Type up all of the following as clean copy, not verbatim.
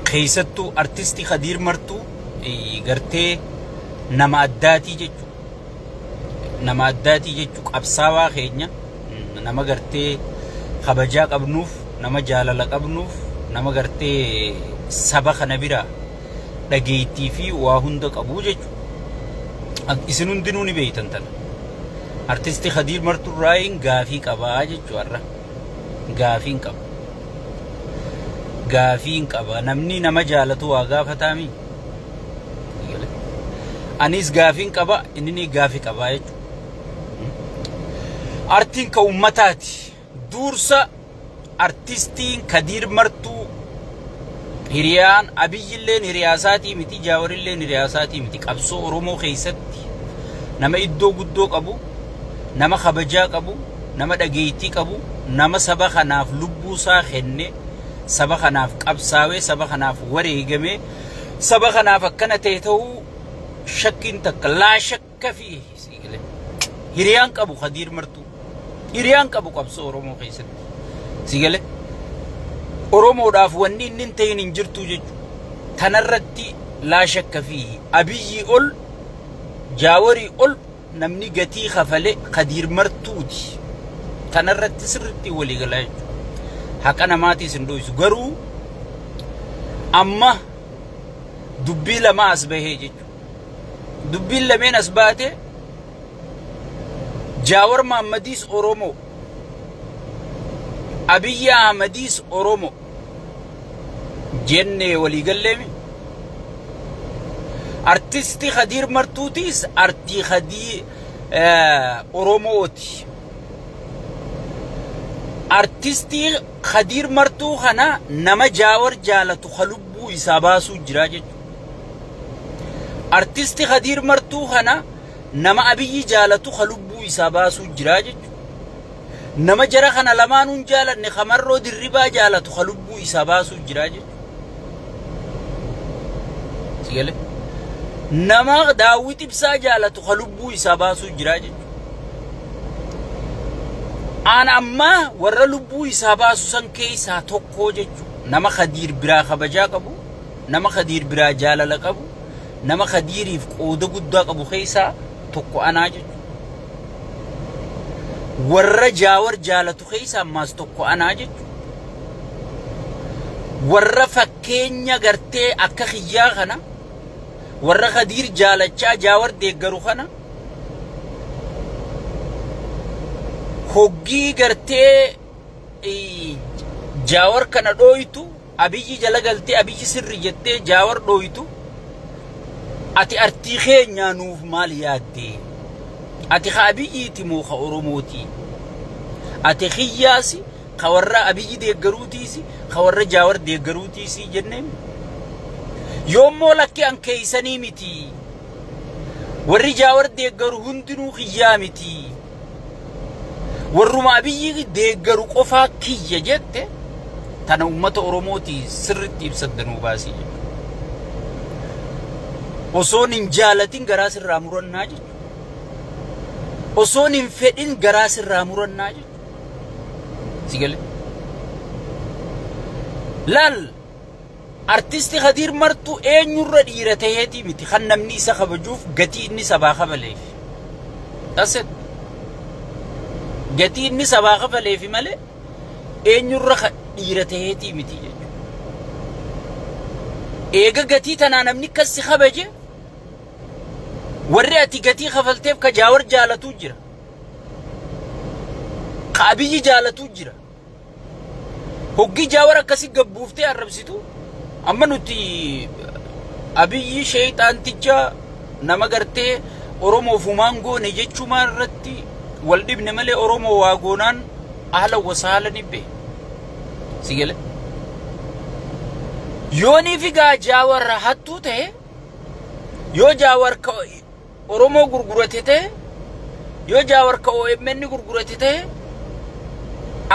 Keessattuu artistii Khadiir Martuu gartee nama addaatii jechuudha. Nama addaatii jechuudha qabsaawaa keenya nama gartee kabajaa qabnuuf nama jaalala qabnuuf nama gartee saba kana bira dhageettii fi waa hunda qabu jechuudha. Isin hundinuu ni beektan tana. Artistii Khadiir Martuu raayin gaafii qabaa jechuudha har'a. Gaafiin qaba. Gaafiin qaba. Namni nama jaalatu waa gaafataami. Anis gaafiin qaba, inni gaafii qabaa jechuudha. Artiin ka uummataati. Dursa artistiin Khadiir Martuu hiriyaan Abiyyilleen hiriyaasaatii miti, Jaawarilleen hiriyaasaatii miti. Qabsoo Oromoo keessatti nama iddoo guddoo qabu, nama kabajaa qabu, nama dhageettii qabu, nama saba kanaaf lubbuusaa kenne, saba kanaaf qabsaawee, saba kanaaf wareegame, saba kanaaf akkana ta'e ta'uu shakkiin takka laa shakka fi hiriyaan qabu Khadiir Martuu. Hiriyaan qabu qabsoo Oromoo keessatti. Sigale Oromoodhaaf wanni inni hin ta'in hin jirtu jechuudha. Tanarratti laa shakka fi Abiyyi ol Jaawarii ol namni gatii kafale Khadiir Martuuti. Tanarratti sirriitti walii galaa jechuudha. Haqa namaatiis hin dho'isu. Garuu amma dubbii lama as bahee jechuudha. Dubbiin lameen as baate Jaawar Mahaammadiis Oromoo, Abiyyi Ahmadiis Oromoo jennee walii galleemi. Artistii Khadiir Martuutiis artii Khadiir Oromooti. Artistii Khadiir Martuu kana nama Jaawar jaalatu ka lubbuu isaa baasuu jira jechuudha. Artistii Khadiir Martuu kana nama Abiyyi jaalatu ka lubbuu isaa baasuu jira jechuudha. Nama jara kana lamaanuun jaalanne kamarroo dirribaa jaalatu ka lubbuu isaa baasuu jira jechuudha. Sigale nama Daawit Ibsaa jaalatu ka lubbuu isaa baasuu jira jechuudha. Aan amma warra lubbuu isaa baasu san keessaa tokko jechuudha. Nama Khadiir biraa kabajaa qabu, nama Khadiir biraa jaalala qabu, nama Khadiiriif qooda guddaa qabu keessaa tokko anaa jechuudha. Warra Jaawar jaalatu keessaa ammaas tokko anaa jechuudha. Warra fakkeenya gartee akka kiyyaa kana warra Khadiir jaalachaa Jaawar deeggaru kana hoggii gartee Jaawar kana dhooytu Abiyyi jala galtee Abiyyi sirri jettee Jaawar dhooytu ati artii keenyaa nuuf maal yaaddee? Ati ka Abiyyiiti moo ka Oromooti? Ati kiyyaasi ka warra Abiyyi deeggaruutiisi ka warra Jaawar deeggaruutiisi jenneen? Yoommoo lakki an keeysanii miti. Warri Jaawar deeggaru hundinuu kiyyaa miti. Warruma Abiyyi deeggaru qofaa kiyya jette tana uummata Oromooti sirriitti ibsaddanuu baasii jechuudha. Osoon hin jaalatin garaa sirraa murannaa jechuudha. Osoon hin fedhin garaa sirraa murannaa jechuudha. Sigale. Laal artisti Khadiir Martuu eenyurra dhiira ta'eetii miti kan namni isa kabajuuf gatii inni sabaa kafaleef. That's it. Gatii inni sabaa kafaleef malee eenyurra dhiira ta'eetii miti jechuudha. Eega gatii tanaa namni akkas si kabaje warri ati gatii kafalteef ka Jaawar jaalatuu jira. Ka Abiyyi jaalatuu jira. Hoggii Jaawar akkasii gabbuuftee arrabsitu amma nuti Abiyyi sheexaanticha nama gartee Oromoof humaan goone jechumaa irratti wal dhibne malee Oromoo waa goonaan ahla wasaala ni bee. Sigale. Yoonii fi gaa Jaawar hattuu ta'e yoo Jaawar ka Oromoo gurgurate ta'e yoo Jaawar ka OMN gurgurate ta'e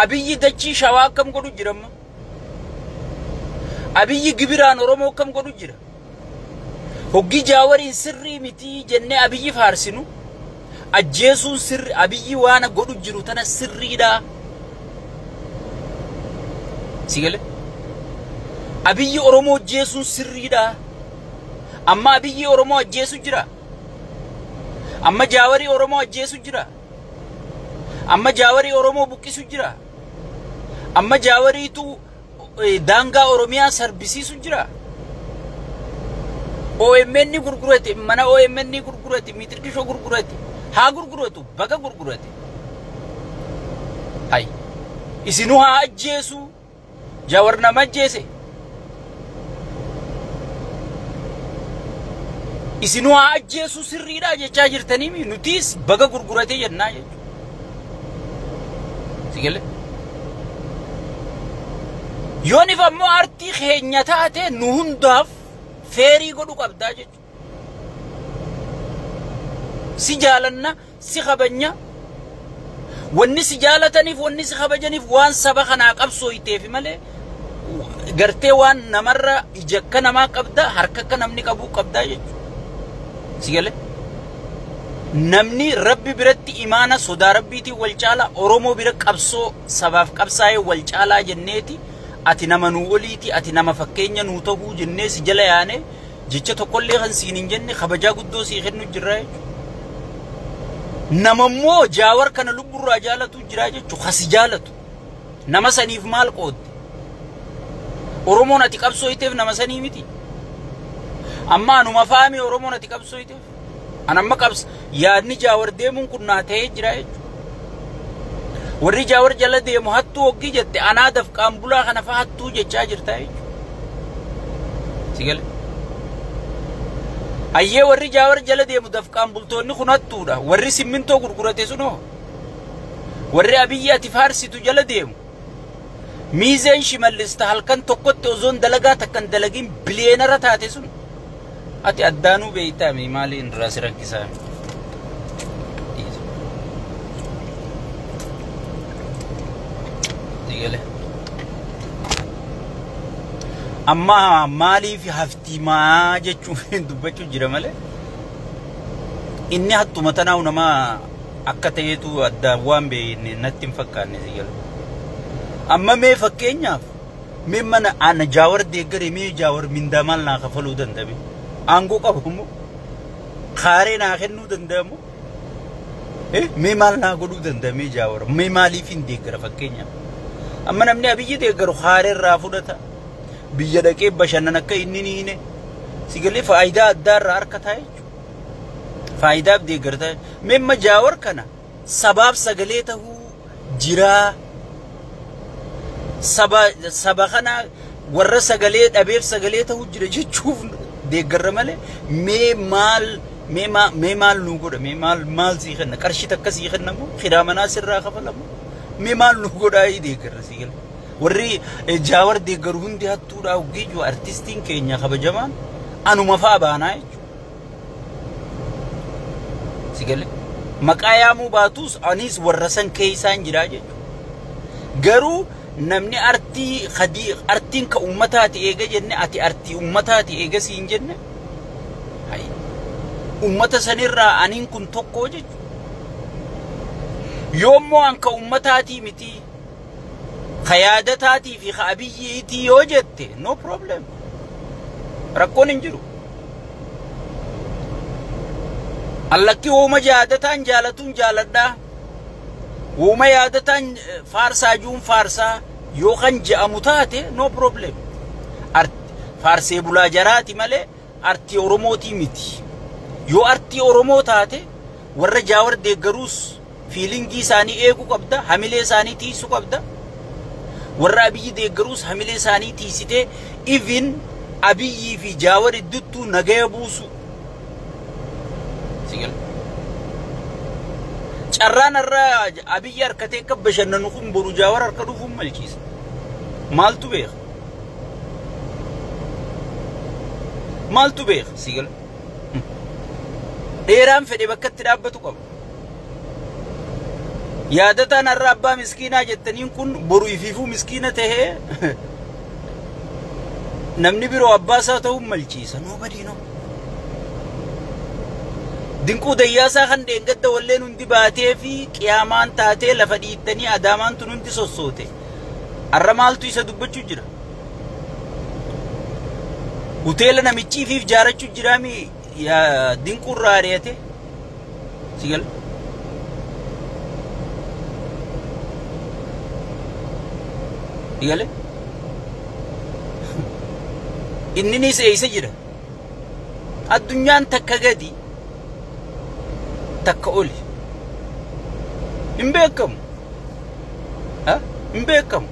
Abiyyi dachii shawaa akkam godhu jira amma? Abiyyi gibiraan Oromoo akkam godhu jira? Hoggii Jaawariin sirrii miti jennee Abiyyi faarsinu ajjeesuun sirri Abiyyi waan godhu jiru tana sirriidha. Sigale. Abiyyi Oromoo ajjeesuun sirriidha. Amma Abiyyi Oromoo ajjeesu jira. Amma Jaawarii Oromoo ajjeesu jira. Amma Jaawarii Oromoo buqqisu jira. Amma Jaawariitu daangaa Oromiyaa sarbisiisu jira. OMN gurgurate, mana OMN gurgurate, mitirkishoo gurgurate, haa gurguratu, baga gurgurate. Hay. Isinuu haa ajjeesu. Jaawar nama ajjeese. Isinuu haa ajjeesu sirriidha jechaa jirtanii nutis baga gurgurate jennaa jechuudha. Sigale. Yoonif ammoo artii keenya taate nu hundaaf feerii godhu qabdaa jechuudha. Si jaalanna, si kabajna. Wanni si jaalataniif, wanni si kabajaniif waan saba kanaa qabsooyteef malee gartee waan namarra ija akka namaa qabda, harka akka namni qabu qabdaa jechuudha. Sigale. Namni Rabbi biratti imaana sodaa Rabbiitiin wal caalaa, Oromoo bira qabsoo sabaaf qabsaa'ee wal caalaa jenneeti. Ati nama nuu oliiti, ati nama fakkeenya nuu ta'uu jennee si jala yaane jecha tokkollee kan siin hin jenne kabajaa guddoo sii kennu jirra jechuudha. Nama immoo Jaawar kana lubburraa jaalatu jira jechuudha. Kasi jaalatu. Nama saniif maal qoodde? Oromoon ati qabsooyteef nama sanii miti. Amma anuma faami Oromoon ati qabsooyteef. An amma qabs yaadni Jaawar deemuun kun naa ta'ee jira jechuudha. Warri Jaawar jala deemu hattuu hoggii jette anaa dafqaan bulaa kana fa'a hattuu jechaa jirta jechuudha. Sigale. Ayyee warri Jaawar jala deemu dafqaan bultoonni kun hattuudha. Warri simmintoo gurgurate sunoo. Warri Abiyyi ati faarsitu jala deemu. Miizeen Shimallista halkan tokkotti ozoon dalagaa takkan dalagin biliyeenara taate sun. Ati addaanuu beeytaami maaliin irraa si rakkisaa? Sigale. Amma maaliif haftimaa jechuun dubbachuu jira malee inni hattuma tanaa'u nama akka ta'eetu addaan waan beekne natti hin fakkaanne sigale. Amma mee fakkeenyaaf mee mana ana Jaawar deeggare mee Jaawar mindaa maal naa kafaluu danda'ame? Aangoo qabu immoo kaaree naa kennuu danda'amu? Mee maal naa godhuu danda'ame Jaawar? Mee maaliif hin deeggara fakkeenyaaf? Amma namni Abiyyi deeggaru kaaree irraa fudhata. Biyya dhaqee bashannan akka inni niine sigalee faayidaa addaa irraa harkataa jechuudha. Faayidaaf deeggartaa. Mee amma Jaawar kana sabaaf sagalee ta'uu jiraa. Saba kana warra sagalee dhabeef sagalee ta'uu jira jechuuf deeggarra malee mee maal nu godha? Mee maal sii kenna? Qarshii takka sii kennamu? Kiraa manaa sirraa kafalamu? Mee maal nu godhaa deeggarra sigalee? Warri Jaawar deeggaru hundi hattuudha hoggii artistiin keenya kabajamaan anuma fa'a baanaa jechuudha. Sigalee maqaa yaamuu baatus anis warra san keessaan jira jechuudha. Garuu namni artii khadii artiin ka ummataati eega jenne ati artii ummataati eega siin jenne hay ummata sanirraa aniin kun tokko jechuudha. Yoommoo an ka ummataatii miti. Khayaadataati fi Abiyyiitii yoo jette no problem. Rakkoon hin jiru. Allakki uuma yaadataan jaalatuun jaaladhaa. Uuma yaadataan faarsaa juun faarsaa yoo kan je'amu taate no problem. Faarsee bulaa jaraati malee artii Oromootii miti. Yoo artii Oromoo taate warra Jaawar deeggaruus fiilingii isaanii eeguu qabda, hamilee isaanii tiisuu qabda. Warra Abiyyi deeggaruus hamilee isaanii tiisitee even Abiyyii fi Jaawar idduttuu nagaya buusu. Sigale. Carraan irraa Abiyyi harkatee akka bashannanu kun boru Jaawar harka dhufuun malchiisa. Maaltu beeka? Maaltu beeka? Sigale. Dheeraan fedhe bakka itti dhaabbatu qaba. Yaadataan har'a abbaa miskiinaa jettaniin kun boru ifiifuu miskiina tahee namni biroo abbaa isaa ta'uun malchiisa. Nobody know. Dinquu Dayyaasaa kan dheengadda walleen hundi baatee fi qiyaamaan taatee lafa dhiittanii Adaamaan tun hundi sossoote. Har'a maaltu isa dubbachuu jira? Hoteela namichi ifiif jaarachuu jiraami yaa dinqurraa ari'ate si gala. Si gale? Inninis eessa jira? Addunyaan takka gadi takka oli. Hin beekamu. Hin beekamu.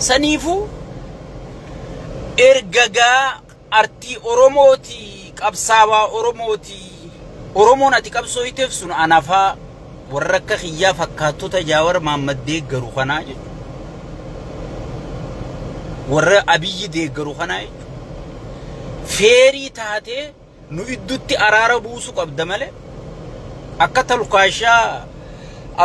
Saniifuu ergagaa artii Oromooti qabsaawaa Oromooti. Oromoon ati qabsoo iteef sun anafaa warra akka kiyyaa fakkaattota Jaawar Mahammad deeggaru kanaa jechuudha. Warra Abiyyi deeggaru kanaa jechuudha. Feerii taatee nu iddutti araara buusu qabda malee akka talkaashaa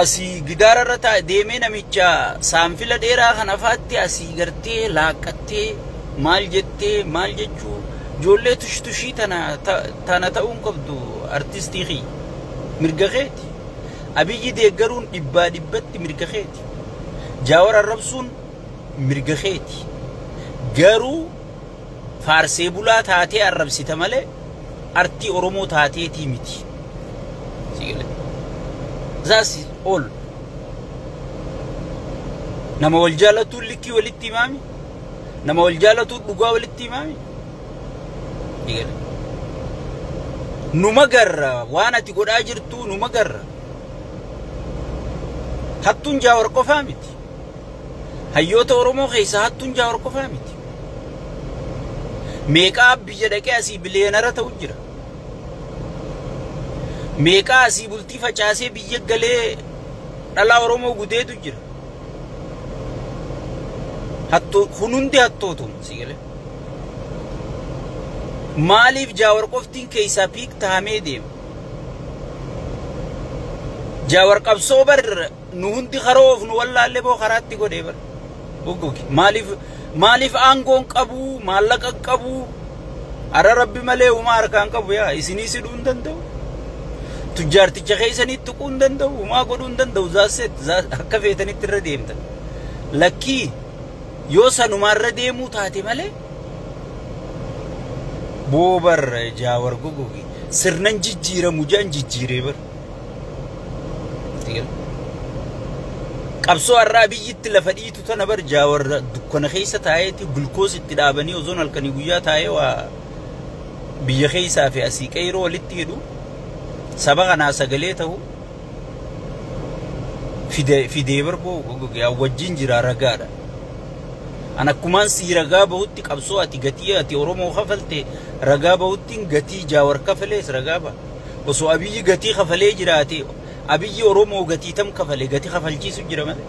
asii gidaara irra deemee namicha saanfila dheeraa kana faatti asii gartee laaqqattee maal jettee maal jechuu ijoollee tushtushii tana ta'uun qabdu artistii kiyya mirga keeti. Abiyyi deeggaruun dhibbaa dhibbatti mirga keeti. Jaawar arrabsuun mirga keeti. Garuu faarsee bulaa taatee arrabsita malee artii Oromoo taateetii miti. That's all. Nama wal jaalatuun likkii walitti himaami. Nama wal jaalatuun dhugaa walitti himaami. Numa garra waan ati godhaa jirtu numa garra. Hattuun Jaawar qofaa miti. Hayyoota Oromoo keessaa hattuun Jaawar qofaa miti. Meeqaa biyya dhaqee asii biliyeenara ta'u jira. Meeqaa asii bultii facaasee biyya galee dhalaa Oromoo gudeetu jira. Kun hundi hattootum si galee. Maaliif Jaawar qoftiin keessaa piik tahamee deema? Jaawar qabsoo bar nu hundi karoof nu wallaallee boo karaatti godhee bar. Goggogi. Maaliif aangoon qabu maallaqa qabu ara rabbi malee uumaa harkaan qabu yaa isinii sidhuu hin danda'u. Tujjaarticha keessanitti tuquu hin danda'u uumaa godhuu hin danda'u zaaset akka feetanitti irra deemtan. Lakkii yoo sanumaa irra deemuu taate malee boobar Jaawar goggogi sirnan jijjiiramu jaan jijjiiree bar. Qabsoo har'aa biyyitti lafa dhiitu tana bar Jaawar dukkana keessa taa'eeti gulkoos itti dhaabanii osoon halkanii guyyaa taa'ee waa biyya keessaa fi asii qeyroo walitti hidhu saba kanaa sagalee ta'u fidee bar boo goggogi wajjin jira ragaadha. An akkumaan si ragaa bahutti qabsoo ati gatii ati Oromoo kafalte ragaa bahutti gatii Jaawar kafalees ragaa baha. Osoo Abiyyi gatii kafalee jiraate Abiyyi Oromoo gatii tam kafale gatii kafalchiisu jira malee.